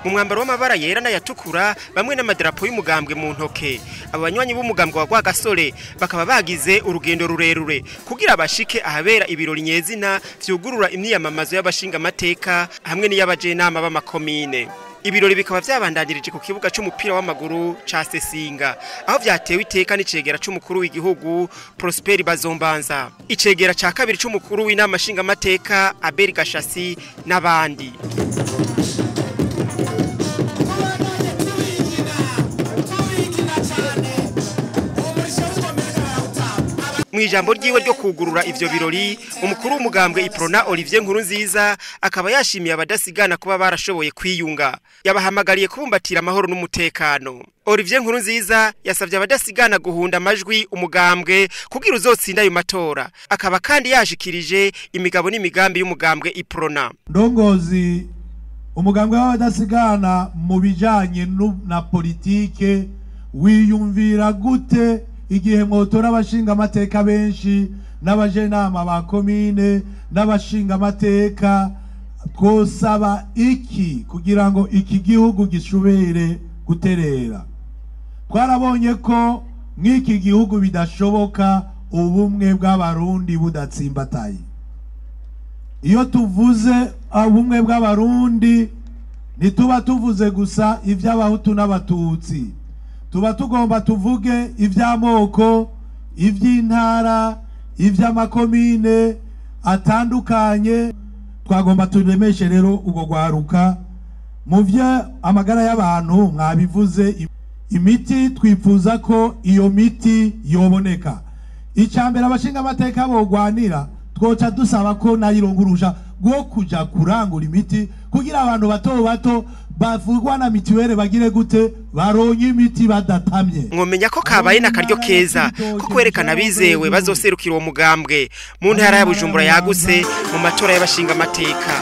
Mu mwambaro w'amabara yera n'ayatukura, bamwe n'amadarapo y'umugambwe mu ntoke. Abo banywanyi b'umugambwe wa Rwagasore bakaba bagize urugendo rurerure kugira bashike ahabera ibirori nyezina vyugurura imyiyamamazo y'abashinga amateka hamwe n'iy'abajenama b'amakomine. Ibirori bikaba vyabandanirije ku kibuga c'umupira w'amaguru ca Sesinga, aho vyatewe iteka n'icegera c'umukuru w'igihugu Prosper Bazombanza, icegera ca kabiri c'umukuru w'inama nshingamateka Abel Gashasi n'abandi. Mwijambo ryiwe ryo kugurura ivyo birori, umukuru w'umugambwe Iprona Olivier Nkurunziza akaba yashimiye abadasigana kuba barashoboye kwiyunga. Yabahamagariye kubumbatira amahoro n'umutekano. Olivier Nkurunziza yasavye abadasigana guhunda amajwi umugambwe kugira uzotsinda ayo matora. Akaba kandi yashikirije imigabo n'imigambi y'umugambwe Iprona. Ndongozi, umugambwe w'abadasigana mu bijanye na politike wiyumvira gute igihe mwotora abashinga amateka benshi n'abajenama ba komine n'abashinga amateka? Twosaba iki kugira ngo iki gihugu gishobere guterera? Twarabonye ko mw'iki gihugu bidashoboka ubumwe bw'abarundi budatsimbataye. Iyo tuvuze ubumwe bw'abarundi ntituba tuvuze gusa ivy'abahutu n'abatutsi, tuba tugomba tuvuge ivy'amoko, ivy'intara, ivy'amakomine atandukanye. Twagomba turemeshe rero ubwo gwaruka mu vyo amagara y'abantu. Mwabivuze imiti, twipfuza ko iyo miti yoboneka. Icambere abashinga amateka bogwanira, twoca dusaba ko nayirongurusha rwo kuja kurangura imiti kugira abantu bato bato bavurwa na mituwele bagire gute baronye imiti badatamye. Mwomenya ko kabaye n'akaryo keza ko kwerekana abizewe bazoserukira uwo mugambwe mu ntara ya Bujumbura yagutse mu matora y'abashinga amateka.